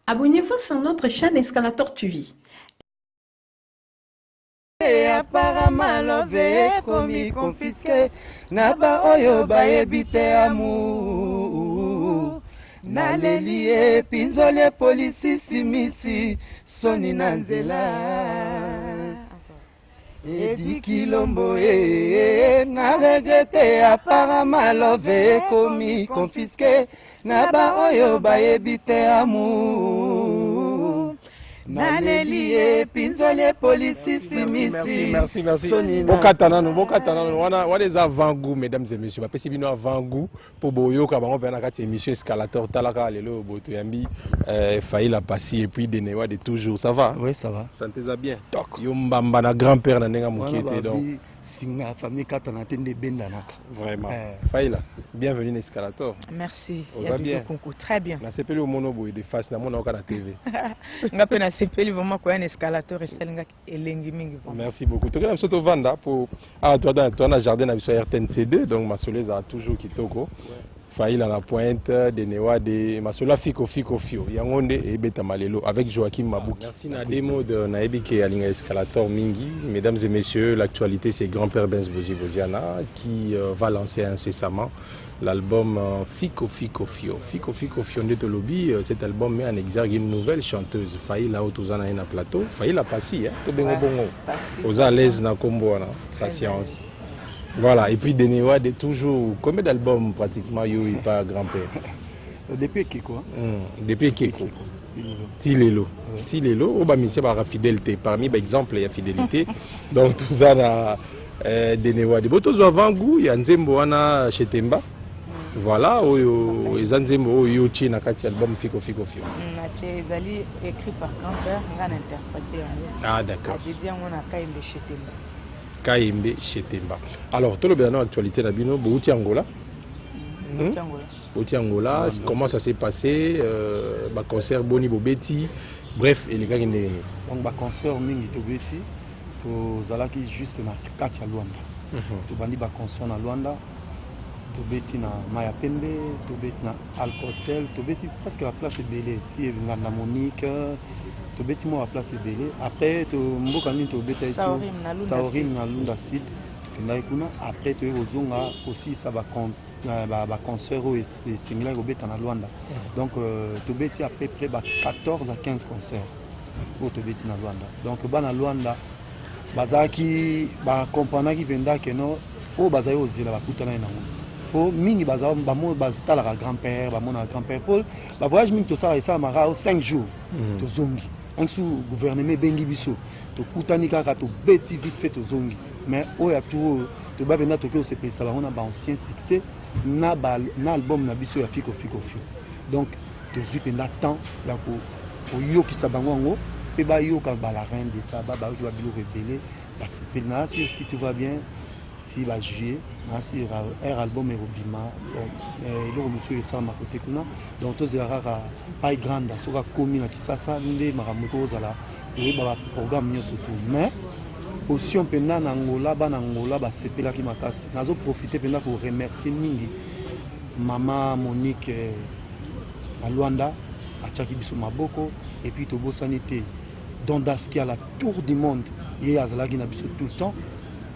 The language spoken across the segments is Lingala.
Abonnez-vous sur notre chaîne Escalator TV. Apparemment love ekomi confisqué na baoyo bayebi te amour. Naleli ye pinzoli epolisi simisi soni na nzela. Edi Kilombo eh, na regrette. Apparemment love ekomi confisqué na baoyo bayebi te amour. Naleli ye pinzoli epolisi simisi. Merci, merci. Soni na Bokata nanu, bokata nanu. Wana wana eza avant goût, mesdames et messieurs. Bapesi bino avant goût mpo boyoka bango mpe na kati ya émission Escalator. Talaka lelo boto yambi Faila Pasi et puis Denewa de toujours. Ça va? Oui, ça va. Santé eza bien? Tok. Yo mbamba na grand-père na ndenge ya mokie te, donc. Babi singa famille katana te nde ebendanaka. Vraiment. Eh. Faila, bienvenue na Escalator. Merci. Oza Ya bien? Dodo Kunku, très bien. Nasepeli omona boye de face, namona oka na TV. Nga mpe nasepeli vraiment koya na Escalator, esalingaki elengi mingi vraiment. Merci beaucoup. Tokenda biso tovanda po awa toa na jardin na biso ya RTNC2, donc masolo ezala toujours kitoko. Faila na pointe de Newa de masolo ya Fiko Fiko Fio yango nde ebetama lelo avec Joachim Mabuki. Merci na demo de nayebi ke alinga Escalator mingi. Mesdames et messieurs, l'actualité, c'est grand-père Benz Bozi Boziana qui va lancer incessamment l'album Fiko Fiko Fio. Fiko Fiko Fio nde tolobi, cet album met en exergue une nouvelle chanteuse, Faila oyo toza na ye na plateau. Faila Pasi, hein, tobengo Ouais, bongo. Pasi. Oza à l'aise na kombo wana, patience. Voilà, et puis Denewa de toujours, combien d'albums pratiquement yo et pas grand-père? Depuis Ekeko, hein? Depuis Ekeko. Ti lelo. Ti lelo, oyo bamusicien baka fidélité. Parmi baexemple ya fidélité. Donc toza na Denewa de. Botozwa avant goût ya nzembo wana Chetemba. Voilà, oyo eza nzembo oyo yo tie na kati ya album Fiko Fiko Fio. Natie, ezali écrit par grand-père, nga na interprété yango. Ah d'accord. Adédié yango na Kayembe Chetemba. Kayembe Chetemba. Alors, tolobela na actualité na bino, bouti Angola. Bouti Angola. Bouti Angola, comment ça s'est passé, ba concert boni bobeti, bref, elekaki ndenge nini? Donc ba concert mingi tobeti, tozalaki juste na kati ya Luanda. Tobandi ba concert na Luanda, tobeti na Maya Pembe, tobeti na Alcotel, tobeti presque ba place ebele, ti Nganda Monique, tobeti mwa ba place ebele. Après to mboka nini tobetaki? Saorim na Lunda. Saorim Sud. Na Lunda Sud, tokendaki kuna. Après toyei kozonga kosilisa ba concert oyo esengelaki kobeta na Luanda. Donc tobeti à peu près ba 14 à 15 concerts oyo tobeti na Luanda. Donc bana Luanda bazalaki, bakomprenaki mpenza ke no oyo bazali kozela bakutanaki nango, po mingi batalaka grand-père, bamonaka grand-père, po bavoyage mingi tosalaka esalamaka o 5 jours, tozongi anso. Gouvernement ebengi biso, tokutani kaka, tobeti vite fait, tozongi. Mais oyo ya tour oyo toba mpenza tokoki kosepelisa bango na baancien succès na album na biso ya Fiko Fiko Fio. Donc tozwi mpenza temps ya koyokisa bango yango mpe bayoka bala reine de Saba, bayoki babiloko ebele, basepeli na si si tout va bien ti bajuillet na si air album ekobima. Bon, eloko mosusu esalama kote kuna, donc tozela kaka pai grande soki akomi na Kisasa nde makambo ekozala, toyeba baprogramme nyonso tu. Mais osion mpenza na Angola, bana Angola basepelaki makasi. Nazoprofite mpenza koremercier mingi mama Monique na Luanda, atiaki biso maboko. Et puis tobosani te Dondaski à la tour du monde, ye azalaki na biso tout le temps.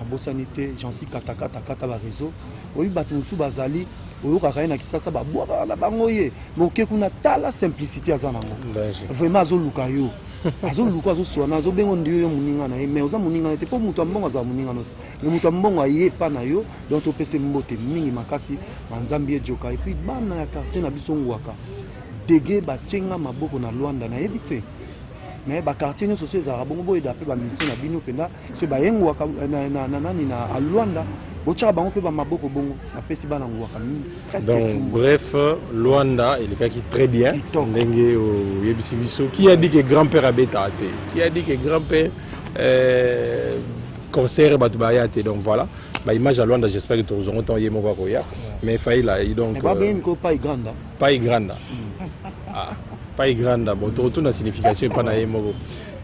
Abosani te Jansi katakata kata bareseau oyi, bato mosusu bazali oyokaka ye na Kisasa, babwakaka na bango ye moke kuna. Tala simplicité aza nango. Vraiment azoluka yo, azoluka, azoswana, azobenga ndi yo moninga na ye, mais oza moninga na ye te, mpo moto ya mbongo azala moninga no te, mais moto ya mbongo aye epa na yo. Donc topesa mbote mingi makasi na Nzambe ye joka. Et puis bana ya quartier na biso Ngwaka dege batienga maboko na Lwanda, nayebi te, mais baquartier nyonso so ezalaka bongo, boyeda mpe bamusicien na bino mpenza so bayengwaka na nani na Alwanda, botyaka bango mpe bamaboko bongo. Napesi bana Ngwaka mingi. Donc bref, Luanda elekaki très bien ndenge oyebisi biso. Qui a dit que grand-père abetaka te? Qui a dit que grand-père concert bato baya te? Donc voilà baimage ya Luanda. J'espère que tozongo ntango ye moko akoya. Mais Faila, donc Babengi ko Pai Granda. Pai Granda, ah, Pai Granda. Bon, tokotuna signification epa na ye moko.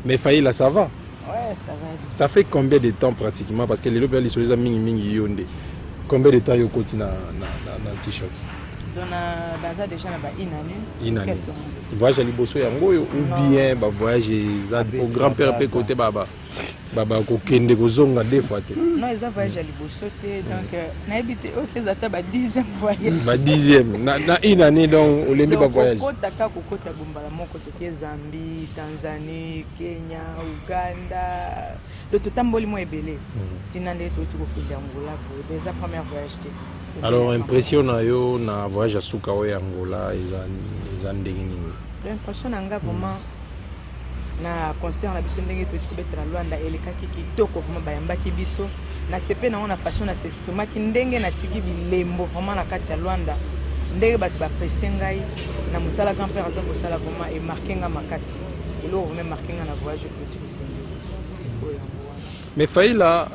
Mais Faila, ça va? Ouais, ça va. Ça fait combien de temps pratiquement? Parce que lelo mpe lisolo eza mingimingi yo nde. Combien de temps yo okoti na t-shirt? Donc, baza déjà na ba une année. Une année. Voyage ya liboso yango oyo ou bien bavoyage eza au grand père mpe kote bakokende kozonga deux fois te? Non, eza voyage ya liboso te. Donc nayebi te oyo eza ata ba 10e voyage. Ba 10e na une année, donc olembi bavoyage? Kokota kaka kokota bombala moko, toke Zambie, Tanzanie, Kenya, Uganda, donc totamboli mwa ebele ntina nde touti kokende Angola boye. Donc eza première voyage te. Alors, impression na yo na voyage ya suka oyo ya Angola eza ndenge nini? Impression na nga vraiment na concert na biso, ndenge toyeti kobeta na Lwanda, elekaki kitoko vraiment. Bayambaki biso na sepe nango na façon na s'exprimaki, ndenge natiki bilembo vraiment na kati ya Lwanda, ndenge bato baapprécie ngai na mosala grand père aza kosala, vraiment emarquer nga makasi. Eloko vraiment emarquer nga na voyage toyeti kokende sikoyo, yango wana. Mais Faila,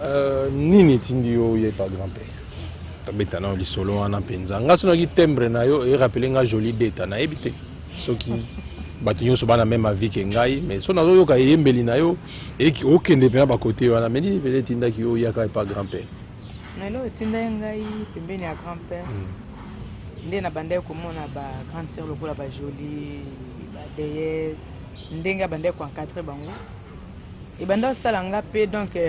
nini etindi yo oyeba grand père? Tobeta nao lisolo wana mpenza. Nga soki timbre na yo erappeler nga Joli Deta. Nayebi te soki bato nyonso bana même avis ke ngai, mais so nazoyoka eyembeli na yo, okende mpena bakote wana. Mais nini mpenza etindaki yo oyaka epa grand père? Na eloko etindaki ngai pembeni ya grand père, nde nabandaki komona ba grande sœur lokola bajoli, badeyes, ndenge abandaki koencadrer bango, ebanda kosala nga mpe. Donc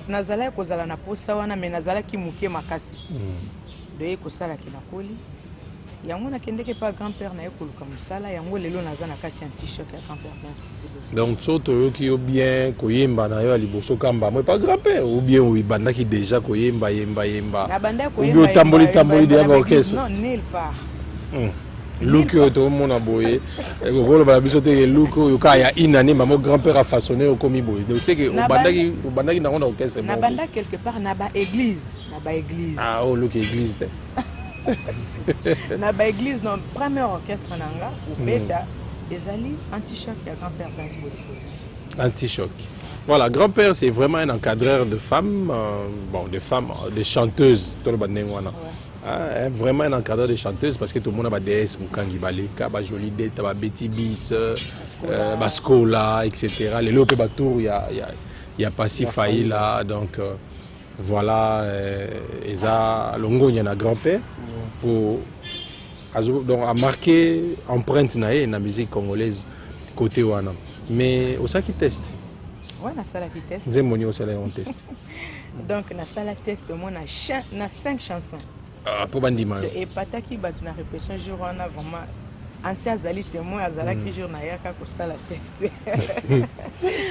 nazalaki kozala na posa wana, mais nazalaki moke makasi. Doye kosalaki nakoli yango, nakendeki epa grand père naye koluka mosala yango. Lelo naza na kati ya anti-choc ya grand père Prince Bozi. Donc so toyoki yo bien, koyemba na yo ya liboso kamba mo epa grand père, ou bien oyebandaki déjà koyemba yemba yemba? Nabandaki ou bien otamboli tamboli deya baorchestre? Non, nulle part. Look oyo toomona boye, okoloba na biso te look oyo kaka ya une année mamo grand père afaçonné, okomi boye? Donc c'est que obandaki nango na orchestre moko? Nabanda quelque part na baéglise, na baéglise. Ah, oyo look église te? Na baéglise. Non, premier orchestre na nga obeta ezali anti-choc ya grand père Prince Bozi. Anti-choc. Voilà, grand-père, c'est vraiment un encadreur de femmes, bon, de femmes, de chanteuses, tout le monde wana. Ah, vraiment un encadreur de chanteuses, parce que tout le monde a DS Mukangi Baleka, ba Joli Deta, ba Betty Bis, ba Scola, etc. Les lope ba tour, il y a Passi Faïla, donc voilà, eza longonya na grand-père pour donc a marqué empreinte na ye na musique congolaise côté wana. Mais osalaki test? Ouais, nasalaki test. Nzembo nini osala yango test? Donc nasala test mo na cinq chansons. Ah, mpo bandima yo? Epataki bato na répétition jour wana vraiment. Ansi azali témoin, azalaki jour nayaka kosala test.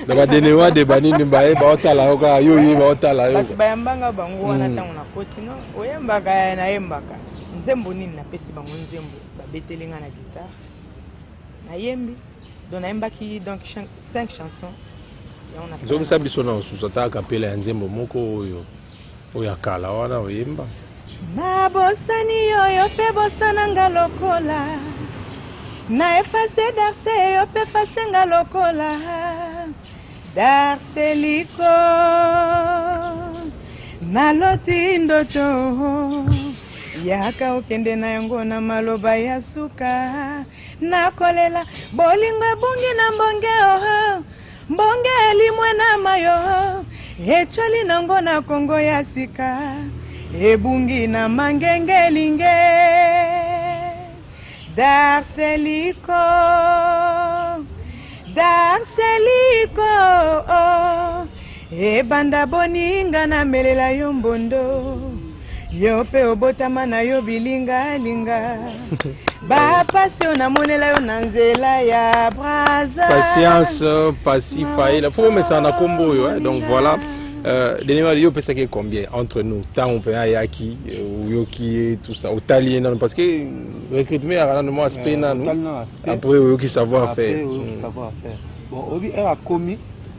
Na badenewa de banini baye baotala yo kaka, yo ye baotala yo? Bato bayambanga bango wana. Ntango nakoti, no oyembaka? Nayembaka nzembo nini? Napesi bango nzembo, babeteli nga na guitare, nayembi. Donc nayembaki donc cinq chansons yango nasala. Nzongisa biso na mosusu, ata kapela ya nzembo moko oyo ya kala wana oyemba. Nabosani yo, yo mpe bosananga lokola na effacer Darse, yo mpe effacer nga lokola Darseliko. Naloti ndoto, yaka okende na yango na maloba ya suka. Nakolela bolingo ebungi na mbonge, oho mbonge elimwe na mayo, ecoli nango na Kongo ya sika, ebungi na mangenge elinge. Darseliko, Darseliko, ebanda boninga namelela yo mbondo, yo mpe obotama na yo bilingalinga, bapasi oyo namonela yo na nzela ya Braza. Patience Pasi Faela, faut omesana na nkombo oyo, hein. Donc voilà, Denis, yo opesaki ye combien entre nous ntango mpe ayaki, oyoki ye, tout ça, otali ye nano? Parce que recrutement eyaka nano mwa aspect nanu, otali nano aspect. Après oyoki savoir après faire. Oyoki savoir faire. Bon, oyebi ere akomi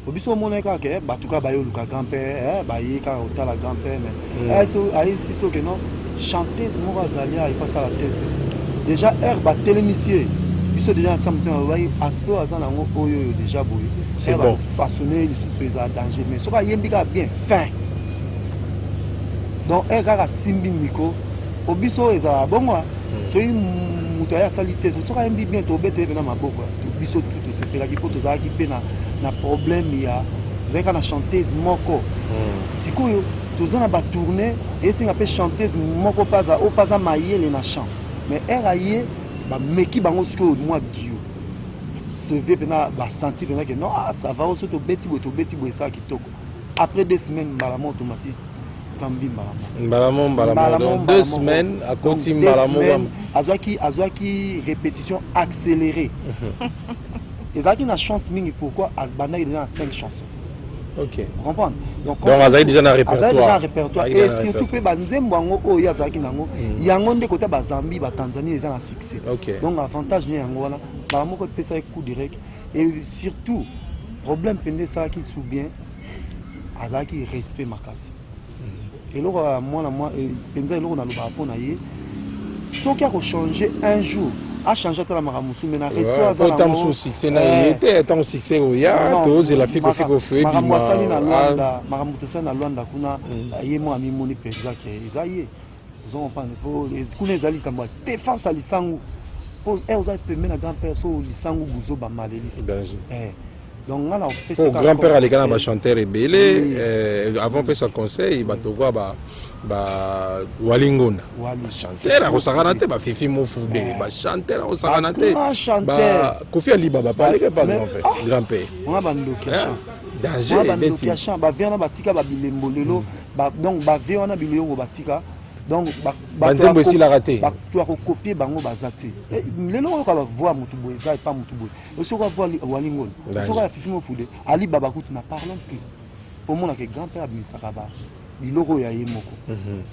obiso, omonaki kaka ke bato kaka baye oluka grand père, baye kaka kotala grand père, mais ayesi soki non, chanteuse moko azali awa, il faut asala test. Déjà ere batelemisi ye, biso déjà ensemble te, bayi aspect oyo aza nango oyo déjà boye. C'est bon. Façonner lisusu eza danger, mais soki ayembi kaka bien fin, donc ere kaka asimbi micro, obiso oyo ezalaka bongo, soki moto aye asali te, soki ayembi bien, tobetele mpena maboko. Biso tu tosepelaki mpo tozalaki mpe na problème ya tozalaki kaka na chanteuse moko. Sikoyo toza na batournée, esenga mpe chanteuse moko mpe aza oyo mpe aza mayele na chant, mais ere aye Bameki bango sikoyo mwa dio CV mpena basanti mpena ke non, ah, ça va, oso tobeti boye, tobeti boye, esala kitoko. Après 2 semaines, mbala moko tomati Zambie, mbala moko. Mbala moko, mbala Mbala moko. moko, Donc mbala deux moko. semaines akoti. Donc, deux Mbala moko. semaines, azwaki répétition accélérée. Ezalaki na chance mingi. Pourquoi? Abandaki déjà na 5 chansons. Comprendre? Donc, azalaki déjà na répertoire. Azalaki déjà na répertoire. Azalaki Et déjà na surtout mpe banzembo yango oyo ye azalaki nango, yango nde kota Bazambie, Batanzanie, eza na succès. Donc avantage ne yango wana, mbala moko epesaki coup direct. Et surtout problème mpenza esalaki sous bien, azalaki respect makasi. Eloko ya mwana mwa mpenza, eloko nalobaka mpo na ye, soki akochange un jour, achange ata na makambo mosusu, mais na respect aza Po ntango mosusu succès na ye te, ntango succès oya, tozela fiko fiko fo. Makambo asali na Ebima. Lwanda, makambo tosali na Lwanda kuna, ye mo amimoni mpenza ke eza ye. Ozo comprendre? Po kuna ezali likambo ya défense ya lisangu, po oza pembe na grand père, so lisangu buzoba malelisi. Danger. Donc nga na opesa Po kaka grand père aleka na conseil. Bachanteur ebele. Avant pesa conseil, bato kwa ba Walingonda. Wali. Bachanteur akosakana te, bafifi mofude, bachanteur akosakana te. Ba grand chanteur. Kofi Aliba bapaleke pa Mais- grand frère, Ah. grand père. Wana bandoki ya chant. Danger. Wana bandoki Beti ya chant. Bavie wana batika babilembo lelo. Donc bavie wana bilongo batika, donc Banzembo esilaka te. Bato ya kokopie bango baza te. Lelo oyoka bavoix motu boye eza epa motu boye, osoki avoix Walingoni, Danger. osoki ya Fifi Mofude, Ali Baba kutu na parlons plus. Omonaka grand père abimisaka ba biloko oyo ya ye moko.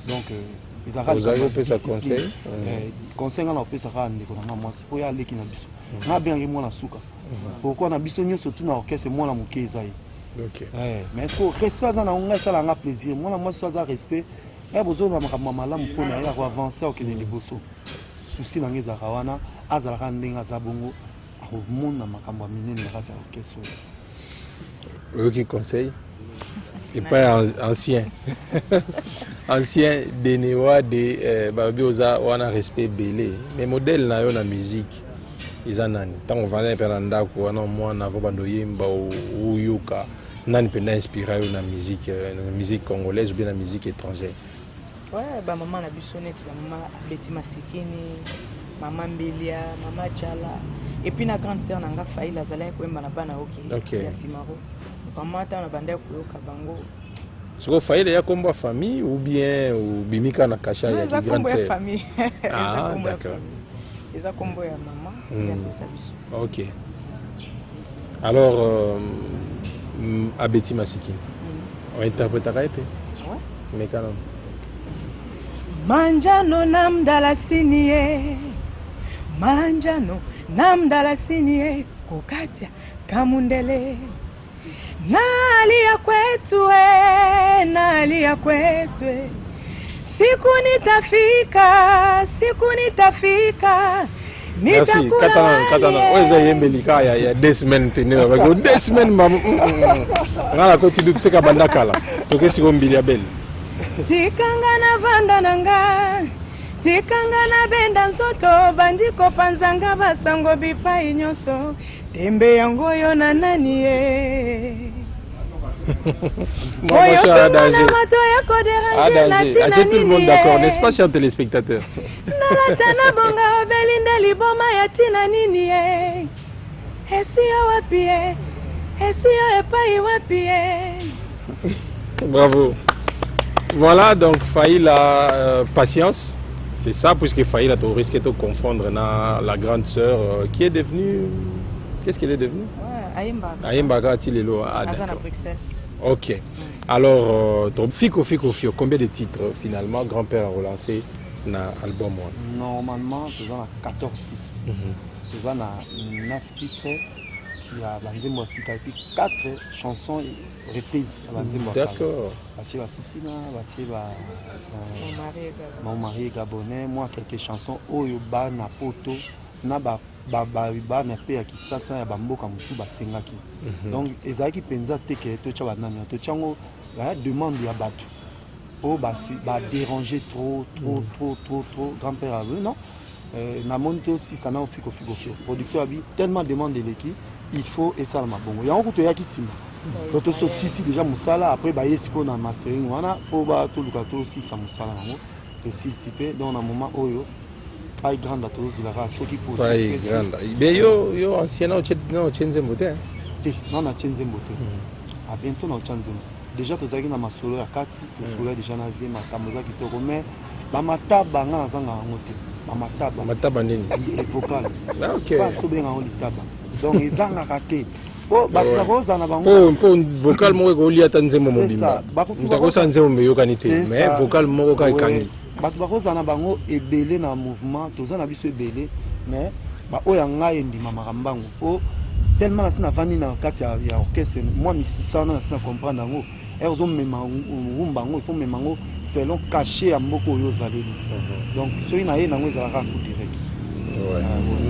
Donc ezalaka Ozali likambo ya kopesa discipline. conseil? Conseil nga na opesaka ndeko na nga mwasi, mpo ye aleki na biso, nga abengaki mwana suka. Pourquoi? Na biso nyonso tu na orchestre, mwana moke eza ye. Mais est ce que respect aza nango, ngai esalaka nga plaisir. Mwana mwasi so aza respect, bozoloba makambo ya malamu mpo na ye, akoavance, akokende liboso. Souci na ngai ezalaka wana, azalaka ndenge aza bongo, akomona makambo ya minene na kati ya orchestre oyo. Oyoki conseil epai ya ancien Denewa de balobi oza wana respect ebele, mais modèle na yo na musique eza nani? Ntango ovandani mpe na ndako wana, mwana avo bando oyemba, oyoka nani mpenza inspira yo na musique, na musique congolaise ou bien na musique étrangère? Ouais, bamama na biso, neti bamama Abeti Masikini, mama Mbelia, mama Chala, et puis na grande sœur na nga Faila, azalaki koyemba na bana oke ya Simaro. Vraiment, ntango na bandaki koyoka bango. Sikoyo Faila ya kombo ya famille ou bien obimi kaka na kasha Non, ya eza grande kombo ya sœur? famille. Eza Ah, kombo ya famille. Eza kombo ya mama ya apesa biso. Ok, alors Abeti Masikini, ointerprétaka ye mpe? Ouais. Meka nano. Manjano na mdalasini ye, manjano na mdalasini ye, kokatia kamundele nalia kwetu e, nalia kwetu e. Siku nitafika, siku nitafika, Merci. nitakula Katana katana. wali Oyo eza e. yembeli kaka ya 2 semaines te, nde babaki 2 semaines ma nga nakoti du seka banda kala. Toke sikoyo Mbili Abel. Tikanga na vanda na nga, tikanga na benda nzoto, bandi kopanzanga basango bipai nyonso, tembe yango oyo na nani ye? Moi, moi, Oyo danger. moto ya Ah, kodéranger na danger. ntina Atie tout le monde nini d'accord, ye? n'est-ce pas, chers téléspectateurs? Nalata na bonga, obeli nde liboma ya ntina nini ye? Esi yo wapi ye? Esi yo epai wapi ye? Bravo. Voilà, donc Faïla, patience. C'est ça, puisque Faïla, tu risques de confondre na la grande sœur qui est devenue. Qu'est-ce qu'elle est devenue? Ayembaka. Ayembaka ti lelo. Ah, Aza na d'accord. Bruxelles. Ok. Alors, Fiko Fiko Fio, combien de titres finalement grand-père a relancé dans l'album wana? Normalement toza na 14 titres. Toza na 9 titres ya banzembo ya sika et puis 4 chansons reprise ya banzembo ya kala. Batie basisina, batie ba Mon mari est gabonais. Mon mari est gabonais, moi quelques chansons oyo bana poto na bana mpe ya Kisasa, ya bamboka mosusu basengaki. Donc ezalaki mpenza te ke totya banani, totya yango ya demande ya bato oyo badéranger trop, trop, trop, trop, trop. Grand père alobi non, namoni tosisa na Fiko Fiko Fio. Producteur abi tellement demande eleki, il faut esalama bongo. Yango kutu eyaki nsima. Donc tososisi déjà mosala, après baye sikoyo na mastering wana mpo toluka tosisa mosala yango, tosisi mpe. Donc na moment oyo Pai Granda tozozelaka soki Pai Granda be yo yo ancien na otie nzembo te? Te, na natie nzembo te. A bientôt na otya nzembo. Déjà tozalaki na masolo ya kati, tosolola déjà na vie, makambo eza kitoko, mais bamataba nga nazanga yango te, bamataba. Mataba nini? Vocal. Ok. Biso benga yango litaba, donc ezangaka te po bato bakozala na bango. Mpo vocal moko ekolia ata nzembo mobimba. Moto akosala nzembo mbe eyokani te, mais vocal moko kaka ekangi. Bato bakozala na bango ebele na mouvement, toza na biso ebele, mais baoyo ya ngai endimamaka mbangu, po tellement nasi navandi na kati ya orchestre mwa misisa wana, nasi na comprendre yango. Ere ozomema rumba yango, il faut mema yango selon cachet ya mboka oyo ozaleli. Donc soki na ye nango ezalaka coup direct.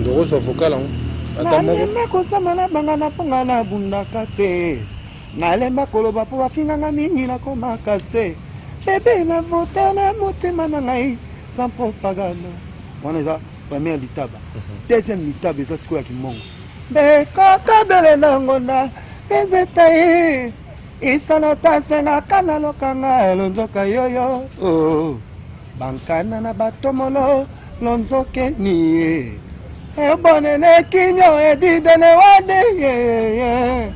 Ndokozwa vocal yango ata moko. Nalemba kosama na banga na mponga na bundaka te, nalemba koloba mpo bafinganga mingi, nakomaka se bebe na vota na motema na ngai sans propagande. Wana eza première litaba. Deuxième litaba eza sikoyo ya kimongo bekokabele nango na bezeta ye isano tasengaka na lokanga elonzoka yoyo, oh. Bankana na batomolo lonzokeni ye ebonene kinyo edidene wade ye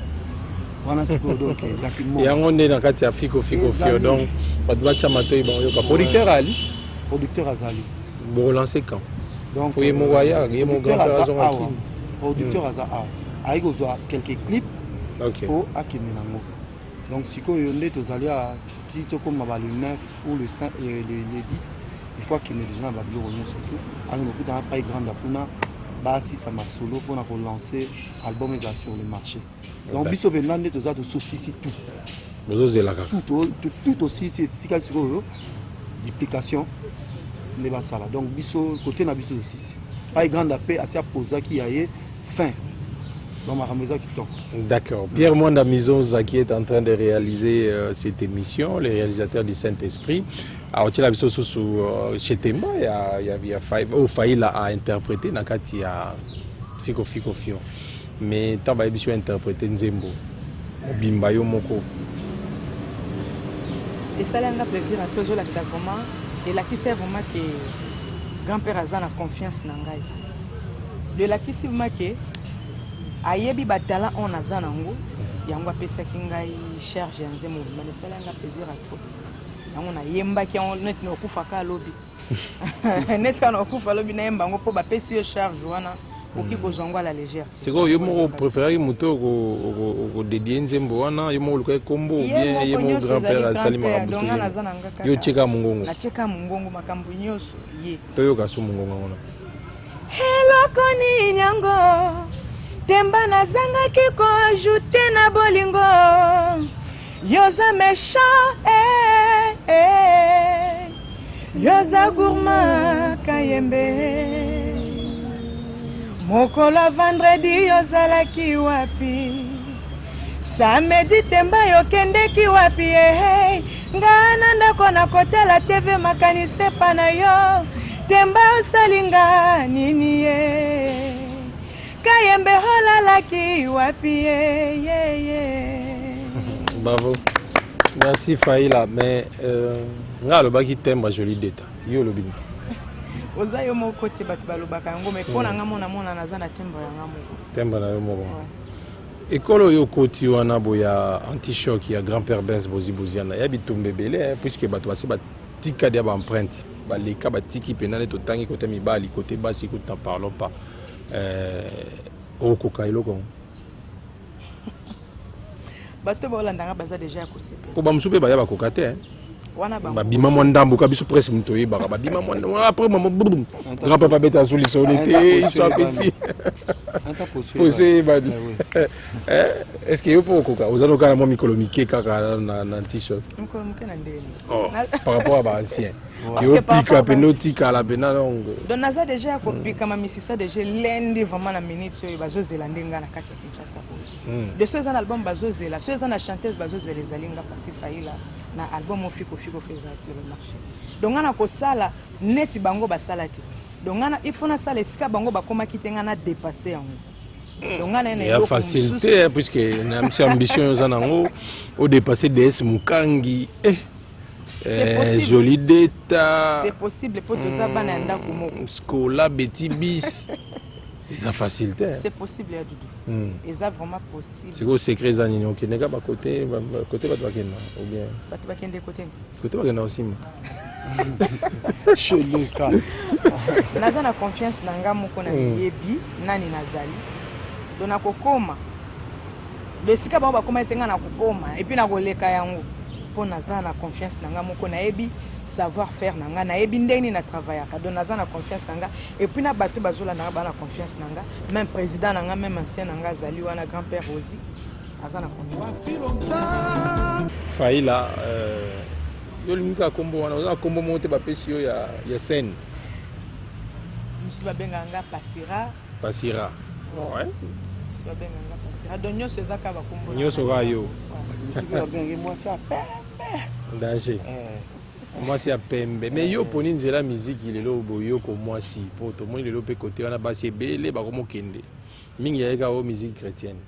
wana sikoyo, donc ya kimongo. Yango nde na kati ya Fiko Fiko Fio. Donc bato batya matoi, bakoyoka. Producteur ali? Producteur azali. Bokolancer quand? Donc Fo ye moko aya, ye moko producteur grand père aza azonga awa. Kini. Producteur aza awa, ayi kozwa quelques clips po akende nango. Donc sikoyo nde tozali a ti tokóma ba le 9 ou le 5, le 10, il faut akende déjà na babiloko nyonso tu, akende kokutana Pai Grande kuna, basisa masolo mpona kolancer album eza sur le marché. Donc biso mpenza nde toza tososisi tout. Bozozela kaka. Tout tosisi, etikali sikoyo duplication nde basala. Donc biso côté na biso tosisi, Pai Grande mpe asi apozaki ya ye fin, donc makambo eza kitoko. D'accord. Pierre Mwanda Mizonza qui est en train de réaliser cette émission, le réalisateur du Saint-Esprit. Alors, tu l'as vu sous chez Temba, il y a oh, Faïla a interprété, na kati ya Fiko Fiko Fio. Mais tant ba biso interprété nzembo. Mobimba yo moko. Esalanga plaisir ato ozolakisa vraiment, elakisi vraiment ke grand père aza na confiance na ngai. Do elakisi vraiment ke ayebi batalent oyo naza nango, yango apesaki ngai charge ya nzembo mobimba. Esalanga plaisir ato, yango nayembaki yango neti nakufaka alobi, neti kaka nakokufa alobi, nayemba yango mpo bapesi yo charge wana, okoki kozwa yango à la légère te. Sikoyo yo moko préféraki moto okodédier nzembo wana, yo moko olukaki kombo ou bien ye moko grand père asali makambo to naza na nga? Yo tieka mongongo? Natieka mongongo, makambo nyonso ye. Toyoka so mongongo wana. Eloko nini yango Temba nazangaki koajouter na bolingo? Yoza méchant, eh, eh. Yoza gourmand Kayembe. Mokolo ya vendredi ozalaki wapi? Samedi Temba yokendeki wapi? Ehe, nga na ndako na kotala TV, makanisi epa na yo. Temba, osalinga nini ye? Kayembe, olalaki wapi ye ye ye? Bravo, merci Faïla. Mais nga alobaki timbre joli deta, yo olobi nini? Oza yo moko te, bato balobaka yango, mais mpo na nga mona mona naza na timbre yanga moko. Timbre na yo moko. Ekolo oyo okoti wana boye ya anti-choc ya grand père Benz Bozi Boziana, ya bitumba ebele, puisque bato basi batika dia baempreinte, baleka batiki mpena nde totangi kote mibali, kote basi kutu n'en parlons pas. Okoka eloko yango? Bato baolandanga baza deja ya kosepela. Mpo bamosusu mpe baya bakoka te. Wana bango. Babima mwa ndambo ka biso presque moto oyebaka babima mwa après mwa brum, grand papa abeta azo lisolo te, iso apesi poso eyebani. Est ce que yo mpo okoka? Oza noka na mwa mikolo mike kaka na anti-choc. Mikolo moke na ndeni? Oh, par rapport à baancien ke opika pene, otikala pena donc. Donc naza déjà ya kopikama misisa déjà lendi vraiment na minute oyo bazozela nde nga na kati ya Kinshasa oyo. De so eza na album bazozela, so eza na chanteuse bazozela, ezali nga Pasi Faila na album Ofiko Fiko Fo eza sur le marché. Donc nga na kosala neti bango basala te. Donc nga il faut nasala esika bango bakomaki te, nga na dépasse yango. Donc nga na ye na ya eloko facile mosusu. te, puisque na biso ambition oyo oza nango, odépasse DS Mokangi, eh. C'est possible. Joli Deta. C'est possible mpo toza bana ya ndako moko. Scola Betty Bis. Eza facile te. C'est possible ya Dudu. Eza vraiment possible. Sikoyo secret eza nini? Okendeka bakote kote bato bakenda ou bien? Bato bakende kote. Kote bakenda osimba. Cheleka. Naza na confiance na nga moko, na miyebi nani nazali. Donc nakokoma do esika bango bakoma ete nga nakokoma et puis nakoleka yango, mpo naza na confiance na nga moko, nayebi savoir faire na nga, nayebi ndenge nini na travaillaka. Donc naza na confiance na nga et puis na bato bazolanda nga baa na confiance na nga. Même président na nga, même ancien na nga azali wana, grand père Rosi, aza na confiance. Faila, yo olingi kaka nkombo wana? Oza na nkombo moko te bapesi yo ya scène? Mosusu babengaka nga Pasira. Pasira, ouais. Mosusu babengaka nga Pasira. Donc nyonso eza kaka bakombo na Nyonso ngai. Kaka yo. Mosusu babenge mwasi ya pembe. Danger. Mwasi ya pembe. Mais yo oponi nzela miziki lelo boyoko mwasi, mpo tomoni lelo mpe kote wana basi ebele bakomokende mingi yayeka oyo musique chrétienne,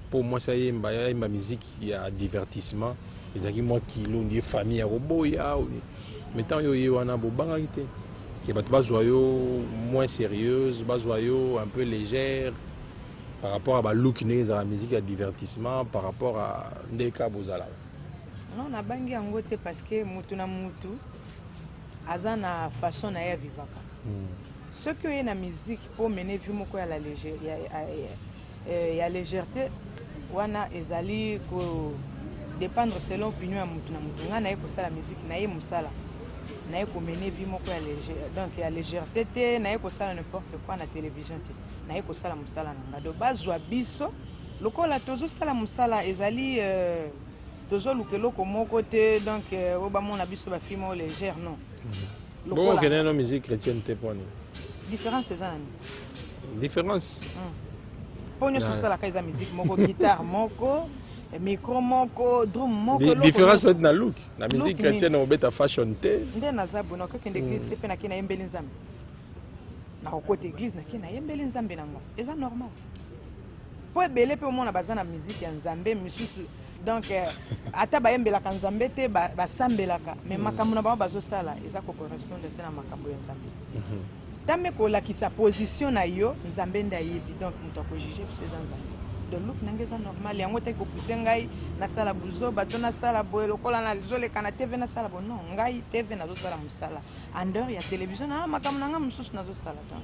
mpo mwasi ayemba, ayemba musique ya divertissement ezalaki mwa kilo ndie famille ya koboya. Mais ntango yo oye wana, bobangaki te ke bato bazwa yo moins sérieuse, bazwa yo un peu légère par rapport à baluki ndenge ezalaka musique ya divertissement, par rapport à ndenge kaka bozalaka? Non, nabangi yango te, parce que mutu na mutu aza na façon na ye avivaka. Soki oye na musique mpo mene vie moko ya, la léger, ya légèreté wana, ezali ko dépendre selon opinion ya mutu na mutu. Ngai naye kosala musique, naye mosala, naye komene vie moko ya léger, donc ya légèreté te. Naye kosala n'importe quoi na télévision te, naye kosala mosala na ngai. Donc bazwa biso lokola tozosala mosala, ezali tozoluka eloko moko te. Donc oyo bamona biso bafilme oyo légère, non. Bongo okende no musique chrétienne te mpo nini? Différence eza na nini? Différence? Mpo nyonso osalaka eza musique moko, guitare moko, micro moko, drum moko. Différence peut-être na look. Na musique chrétienne obeta fashion te. Nde naza boye, nakokende église te mpe nake nayembeli Nzambe. Nakokota église, nake nayembeli Nzambe na nga, eza normal. Mpo ebele mpe omona baza na musique ya Nzambe misusu, donc ata bayembelaka Nzambe te, basambelaka, mais makambo na bango bazosala eza kocorrespondre te na makambo ya Nzambe. Tame kolakisa position na yo, Nzambe nde ayebi. Donc moto akojuge biso eza Nzambe. Donc look na ngai eza normal. Yango te kopuse ngai nasala buzoba to nasala boye lokola nazoleka na TV, nasala bo. Non, ngai TV nazosala mosala. En dehors ya télévision na makambo na ngai mosusu nazosala. Donc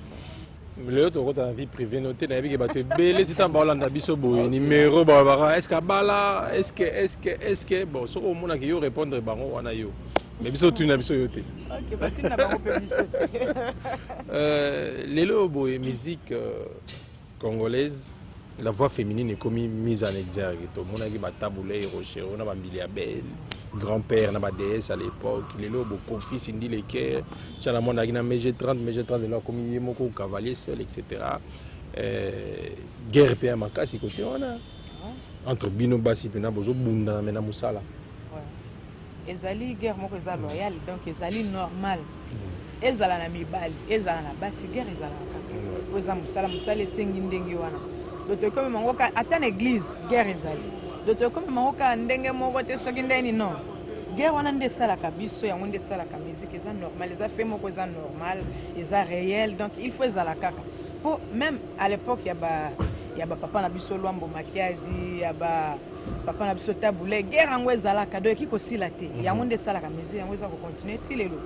Lelo tokota na vie privée no te. Nayebi ke bato ebele ti ntango baolanda biso boye, numéro balobaka: est ce que abala, est ce que, est ce que, est ce que? Bon, soki omonaki yo répondre bango wana yo, mais biso tuni na biso yo te. Ok, batuni na bango mpe biso te. Lelo boye musique congolaise, la voix féminine ekomi mise en exergue. Tomonaki baTabu Ley, Rochereau na baMbilia Bel, grand-père na baDS à l'époque. Lelo boKoffi, Cindy Le Cœur, Tiana mwana azalaki na MG 30, MG 30 lelo akomi ye moko cavalier seul, etc. Guerre mpe ya makasi kote wana entre bino basi mpena bozobundana me na mosala. Ezali guerre moko eza loyale, donc ezali normal. Ezala na mibali, ezala na basi, guerre ezalaka kaka. Oyo eza mosala, mosala esengi ndenge wana. Donc tokomema yango ata na église, guerre ezali. Donc tokomema yango kaka ndenge moko te soki ndenge nini. Non, guerre wana nde esalaka biso, yango nde esalaka musique. Eza normal, eza fait moko eza normal, eza réel. Donc il faut ezala kaka, po même à l'époque ya bapapa na biso Lwambo Makiadi, ya ba papa na biso Tabu Ley, guerre yango ezalaka. Donc eki kosila te. Yango nde esalaka musique, yango eza kocontinue ti lelo.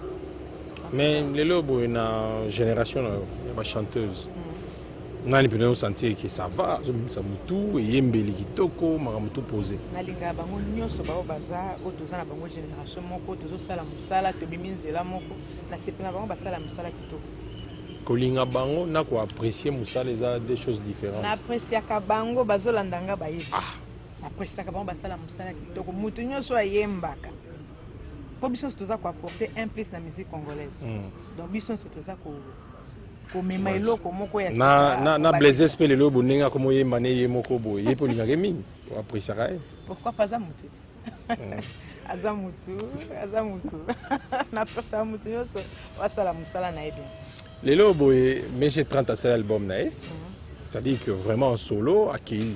Mais lelo boye na génération na yo ya bachanteuse, nani mpena osentir ke ça va, azobimisa motu, eyembeli kitoko, makambo tu posé? Nalingaka bango nyonso bao baza oyo toza na bango génération moko, tozosala mosala, tobimi nzela moko. Nasepela bango, basala mosala kitoko. Kolinga bango na koapprécier mosala eza deux choses différentes. Naappréciaka bango, bazolanda nga bayebi. Naappréciaka bango, basala mosala kitoko. Motu nyonso ayembaka, mpo biso nyonso toza koapporter un plus na musique congolaise. Donc biso nyonso toza komema eloko moko ya na Blaise mpe lelo bo ndenge akoma oyemba ne ye moko boye, ye mpe olingaka mingi, oappréciaka ye? Pourquoi pas? Aza motu te, aza motu, aza motu. Napesaka motu nyonso asala mosala na ye bien. Lelo boye MG 30 asali album na ye, c'est-à-dire que vraiment en solo akei.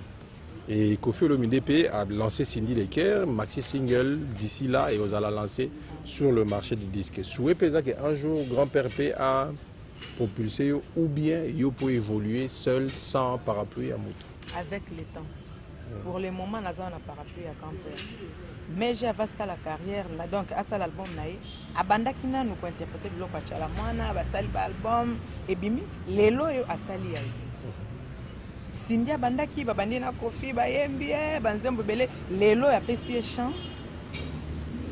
Et Koffi Olomide mpe a lancé Cindy Le Cœur, maxi single d'ici là et ozala lancé sur le marché du disque. Souhait mpe eza ke un jour grand-père mpe a propulsé yo ou bien yo po évoluer seul sans parapluie ya moto. Avec le temps. Pour le moment naza na parapluie ya grand-père. Mais j'ai asala carrière na donc asala album na ye abandaki nanu kointerprete biloko ya Tshala Mwana, basali ba album ebimi lelo oyo asali ya ye. Cindy abandaki babandi na Koffi bayembi ye banzembo ebele lelo oyo apesi ye chance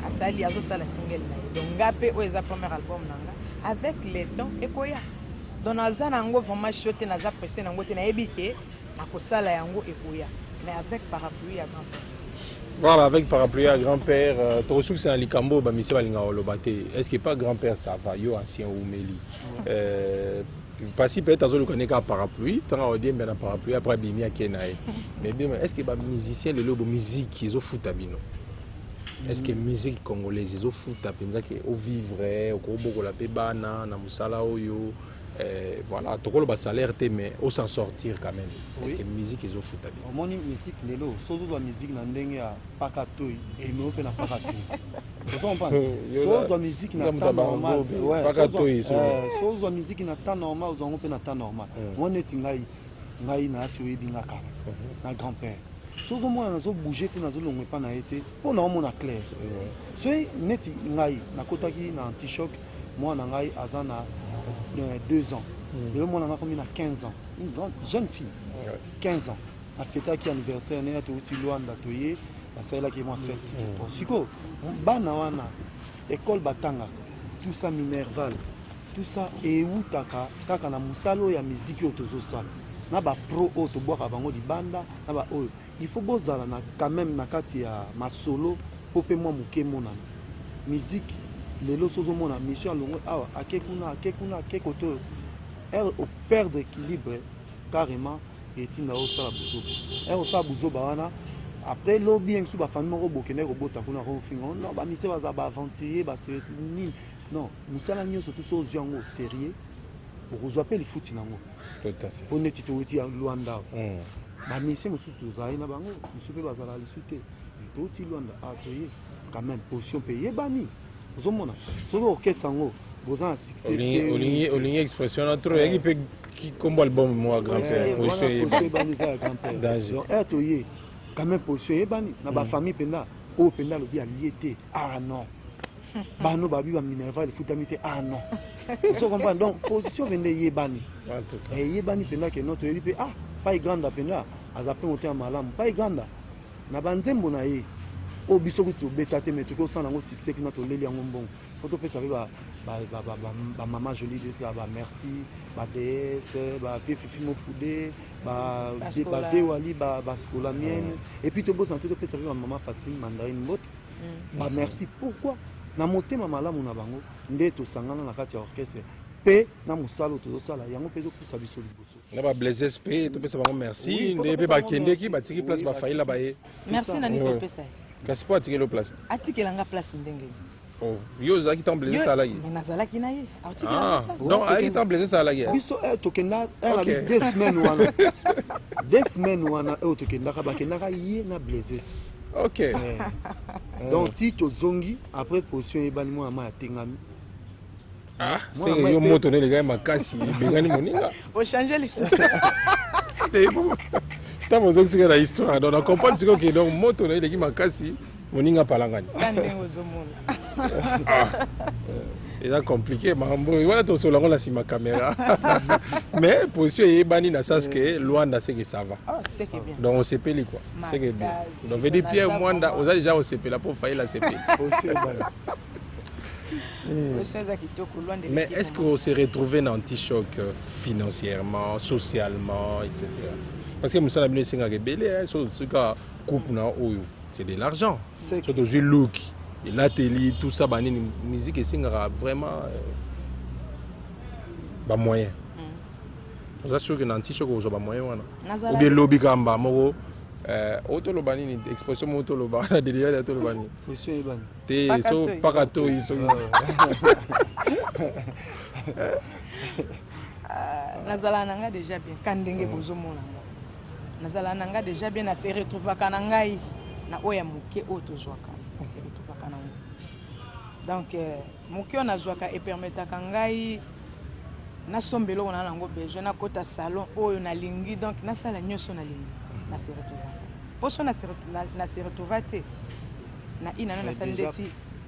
asali azosala single na ye. Donc nga mpe oyo eza premier album na nga avec le temps ekoya. Donc naza na yango vraiment chaud te, naza pressé na yango te, nayebi ke nakosala yango ekoya, mais avec parapluie ya grand-père. Voilà, avec parapluie ya grand-père, tokosukisa na likambo oyo bamise balingaka koloba te. Est-ce que pas grand-père ça va, yo ancien oumeli? Pasi peut-être azoluka ne kaka parapluie, ntango aodiembe na parapluie après abimi ake na ye. Mais bien, est-ce que ba musicien lelo bo musique ezofuta bino? Est-ce que musique congolaise ezofuta mpenza ke ovivre, okobokola mpe bana na mosala oyo? Voilà, tokoloba salaire te mais o s'en sortir quand même. Oui. Est-ce que musique ezofuta bino? Omoni musique lelo, sozo zwa musique na ndenge ya paka toy, emeo mpe na paka toy. Ozo comprendre? Sozo zwa musique na temps normal. Ouais, paka toy so. Sozo zwa musique na temps normal, ozwa ngo mpe na temps normal. Moi neti ngai, ngai na asi oyebi nga kala. Na grand-père. Sozo mwana nazo bouger te, nazo longwe pa na ye te, mpo na omona clair. Soki neti ngai nakotaki na anti-choc, mwana ngai aza na 2 ans. Lelo mwana ngai akomi na 15 ans. Une grande jeune fille. 15 ans. Afetaki anniversaire ne touti Luanda toye basalelaki mwa fête. Siko bana wana école batanga tout ça minerval, tout ça eutaka kaka na mosala oyo ya musique oyo tozosala. Na ba pro oyo tobwaka bango libanda, na ba oyo il faut bozala na quand même na kati ya masolo po pe mwa moke monana. Musique lelo sozo mona mission alongwe awa ake kuna ake kuna ake kote oyo heure o perdre équilibre carrément etinda osala buzoba. Heure osala buzoba wana après lobi ye mosusu bafamille moko bokende kobota kuna kofinga non ba mise baza ba aventurier ba nini non mosala nyonso tout so ozwi yango sérieux okozwa mpe lifuti nango. Tout à fait. Po neti towuti ya Luanda. Ba mise mosusu tozalaki na bango mosusu mpe bazala lisu te. Towuti Luanda ah toye quand même position mpe eyebani. Ozomona soki orchestre yango boza na succès te. Olingi olingi expression na trop yaki mpe kombo album mwa grand père position eyebani eza ya grand père. Donc eh toye quand même position eyebani na ba famille mpenza oyo mpenza alobi alie te ah non. Bano babi ba Minerval efutami te ah non. Ozo comprendre donc position mpenza eyebani. Eyebani mpenza ke non toyebi mpe ah Pai Granda mpenza aza mpe motema malamu. Pai Granda na banzembo na ye oyo biso kutu tobeta te mais tokoki kosala yango succès kuna toleli yango mbongo. Faut topesa mpe ba mama jolie de ba merci, ba DS, ba vieux Fifi Mofude, ba vieux Wali, ba Scola mienne. Et puis tobosana te topesa mpe ba mama Fatime Mandarine Mbote. Ba merci pourquoi na motema malamu na bango nde tosangana na kati ya orchestre pe na mosala oyo tozosala yango mpe ezopusa biso liboso. Na ba blesses pe topesa bango merci nde pe bakendeki batiki place bafaila baye. Merci nani topesa ye. Kasi po atikeli yo place. Atikela nga place ndenge nini? Oh, yo ozalaki ntango Blaise asalaki? Mais nazalaki na ye. Atikela nga place. Donc ayaki ntango Blaise asalaki. Biso tokenda 2 semaines wana. 2 semaines wana oyo tokendaka bakendaka ye na Blaise. Ok. Donc ti tozongi après position eyebani mwana mai atengami. Ah, senge yo moto nde elekaki makasi ebengani moninga. Ochange lisusu. Ntango ozongisika na histoire donc na comprendre sikoyo ke donc moto na eleki makasi moninga apalangani. Ndenge ozomona. Eza compliqué makambo oyo wana tosola yango na nsima caméra. Mais position eyebani na sens que Luanda c'est que ça va. Oh, c'est que bien. Donc osepeli quoi. C'est que bien. Donc veut dire Pierre Mwanda oza déjà osepela po Fayela sepeli. Mais est-ce qu'on s'est retrouvé dans anti-choc financièrement, socialement, etc. Parce que mosala bino esengaka ebele, soki coupe na oyo, c'est de l'argent. Soki tozwi look, elateli, tout ça, banini, musique esengaka vraiment ba moyen. Oza sûr que na anti-choc ozwa ba moyen wana? Ou bien lobi kamba moko oyo toloba nini expression moko toloba na deliya toloba nini? Te so paka toi so. Nazala na nga déjà bien ka ndenge bozomona nga. Nazala na nga déjà bien, na se retrouvaka na ngai na oyo ya moke oyo tozwaka, na se retrouvaka nango. Donc moke oyo nazwaka epermetaka ngai nasomba eloko na nango besoin, nakota salon oyo nalingi, donc nasala nyonso nalingi, na se retrouvaka. Mposo na se retrouva te na ina no nasali ndesi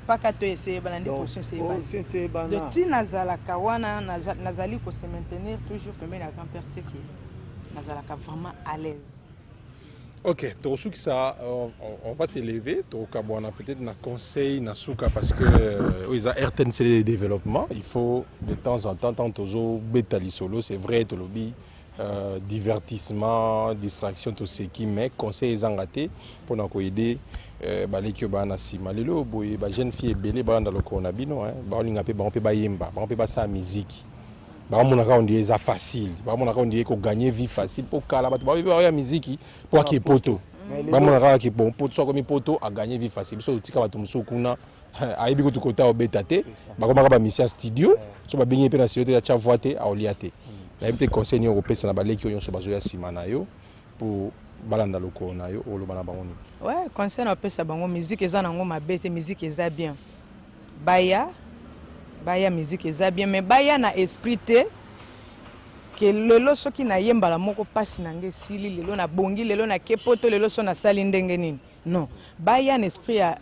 paka to eseyebana nde position eseyebana. Donc ti nazalaka wana, nazali ko se maintenir toujours pembeni ya grand père Seke, nazalaka vraiment à l'aise. Ok, tokosukisa, on va s'élever, tokabwana peut-être na conseil na suka, parce que oyo eza RTNC de développement. Il faut de temps en temps, tant tozobeta lisolo, c'est vrai, tolobi divertissement, distraction, toseki, mais conseil ezanga te mpona koaider baleki oyo baa na nsima. Lelo boye bajeune fille ebele balanda lokolo na bino, baolinga mpe bango mpe bayemba, bango mpe basala miziki, baomonaka on dirait eza facile, baomonaka on dirait kogagner vie facile, mpo kala bato baoyebi baoya miziki mpo ake poto, bamonaka kaka ke bon, poto so akomi poto, agagner vie facile. Biso totika bato mosusu kuna, ayebi kutu kota obeta te, bakomaka bamisi ya studio, so babengi ye mpe na studio te, atya voix te, aolia te. Nayebi te conseil nini okopesa na baleki oyo nyonso bazoya nsima na yo mpo balanda lokolo na yo, oloba na bango nini? Ouais, conseil na opesa bango, musique eza nango mabe te, musique eza bien. Baya, baya, musique eza bien, mais baya na esprit te ke lelo soki nayembala moko mpasi na ngai esili, lelo nabongi, lelo nake poto, lelo so nasali ndenge nini. Non, baya na esprit ya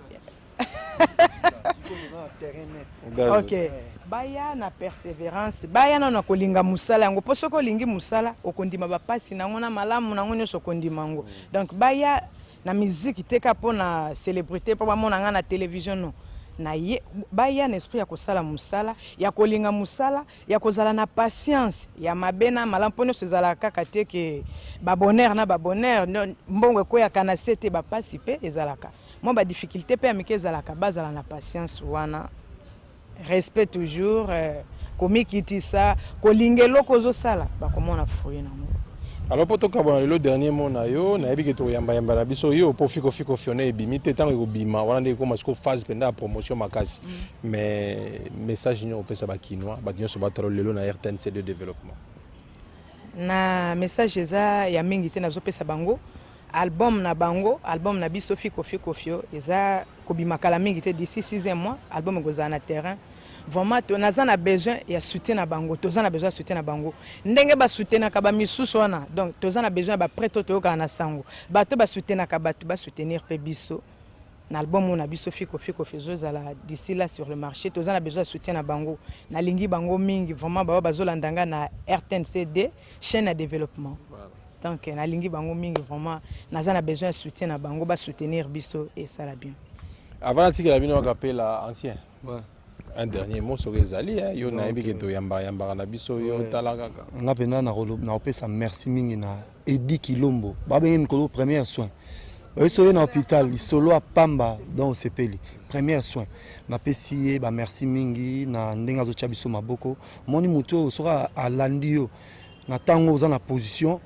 ok, baya na persévérance, baya nano na kolinga mosala yango, mpo soki olingi mosala, okondima bapasi nango na malamu nango nyonso, okondima yango. Donc baya na miziki te ka mpo na célébrité, mpo bamona nga na télévision, non. Na ye baya na esprit ya kosala mosala, ya kolinga mosala, ya kozala na patience ya mabe na malamu, mpo nyonso ezalaka kaka te ke babonheur na babonheur, mbongo ekweyaka na se te, bapasi mpe ezalaka, mwa badifficulté mpe ya mike ezalaka. Bazala na patience wana, respect toujours, komikitisa, kolinga eloko ozosala, bakomona fruit nango. Alors, mpo tokabwana lelo, dernier mot na yo. Nayebi ke tokoyambayamba na biso yo mpo Fiko Fiko Fione ebimi te. Ntango ekobima wana nde ekoma siko phase mpenza ya promotion makasi. Mais message nini okopesa bakinois, bato nyonso batala lelo na RTNC de développement? Na message eza ya mingi te. Nazopesa bango album na bango, album na biso Fiko Fiko Fio eza kobima kala mingi te, d'ici 6 mois album ekozala na terrain. Vraiment to naza na besoin ya soutien na bango, toza na besoin ya soutien na bango ndenge basoutenaka bamisusu wana. Donc toza na besoin ya baprêtre oyo toyokaka na sango, bato basoutenaka bato, basoutenir mpe biso na album oyo na biso Fiko Fiko Fio ezozala d'ici là sur le marché. Toza na besoin ya soutien na bango. Nalingi bango mingi vraiment, bao bazolanda nga na RTNCD, chaîne ya développement. Donc nalingi bango mingi vraiment, naza na besoin ya soutien na bango, basoutenir biso, esala bien. Avant natikela bino akapela, ancien, un dernier mot soki ezali. Yo nayebi ke toyambaka na biso, yo tala kaka. Nga mpenza nakopesa merci mingi na Edi Kilombo, babenge mikolo première soin. Oyo so ye na hôpital, lisolo ya pamba, donc osepeli première soin. Napesi ye bamerci mingi na ndenge azotya biso maboko. Omoni motu oyo, soki alandi yo na ntango oza na position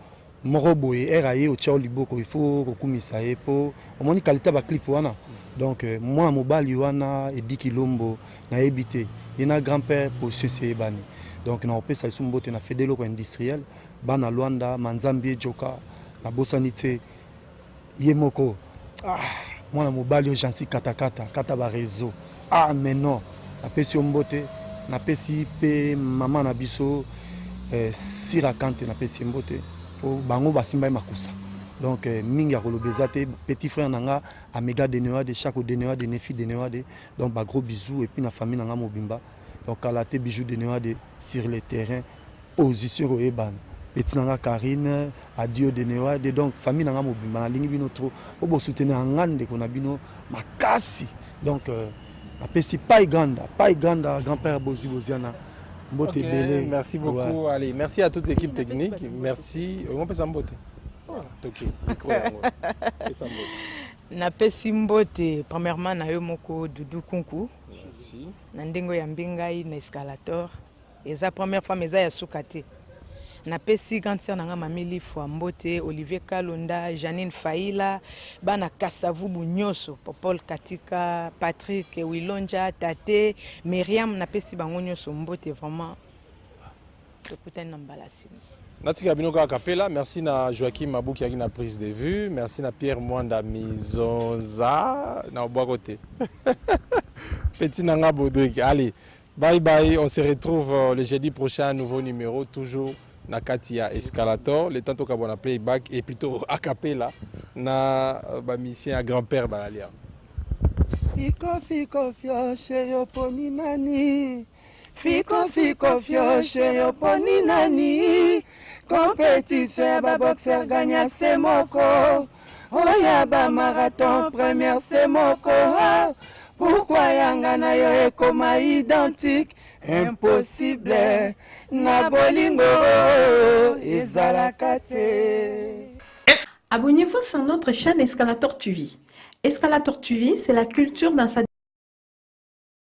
moko boye, ere aye otya yo liboko, il faut kokumisa ye, mpo omoni qualité ya baclip wana. Donc mwana mobali wana Edi Kilombo, nayebi te, ye na grand père position esi eyebani. Donc nakopesa lisusu mbote na fede eloko industriel, bana Lwanda, Manzambi ejoka, nabosani te ye moko, ah, mwana mobali oyo Jansi Katakata kata bareseau. Ah mais non, napesi yo mbote. Napesi mpe mama na biso Sira Kante, napesi ye mbote po bango basimba ye makusa. Donc mingi ya koloba eza te. Petit frère na nga Amega Denewa de Chako, Denewa de Nefi, Denewa de, donc bagros bisous, et puis na famille na nga mobimba. Donc kala te, Bijou Denewa de sur le terrain, position koyebana. Petit na nga Karine Adio Denewa de, donc famille na nga mobimba, nalingi bino trop po bosoutenir nga ndeko na bino makasi. Donc napesi Pai Ganda, Pai Ganda, grand père Bozi Boziana, mbote ebele. Merci beaucoup. Allez, merci à toute l'équipe technique. Merci. On pesa mbote. Voilà, toki micro yango, pesa mbote. Napesi mbote premièrement na yo moko Dudu Kunku. Merci. Na ndenge oyambi ngai na Escalator, eza première fois mais eza ya suka te. Napesi grande sœur na nga Mami Lifwa mbote, Olivier Kalonda, Janine Faila, bana Kasavubu nyonso, Popol Katika, Patrick Wilonja, Tate Miriam, napesi bango nyonso mbote vraiment. Tokutani na mbala nsima. Natika bino kaka kapela. Merci na Joachim Mabuki aki na prise de vue. Merci na Pierre Mwanda Mizonza na obwako te. Petit nanga Baudric. Allez, bye bye. On se retrouve le jeudi prochain, nouveau numéro toujours na kati ya Escalator. Le temps tokabwana playback et plutôt a cappella na ba musicien ya grand-père Balalia. Fiko fiko fioshe yo poni nani? Fiko fiko fioshe yo poni nani? Compétition ya ba boxer gagna se moko. Oya ba marathon première se moko. Pourquoi yanga na yo ekoma identique? Impossible na bolingo ezalaka te. Abonnez-vous sur notre chaîne Escalator TV. Escalator TV, c'est la culture dans sa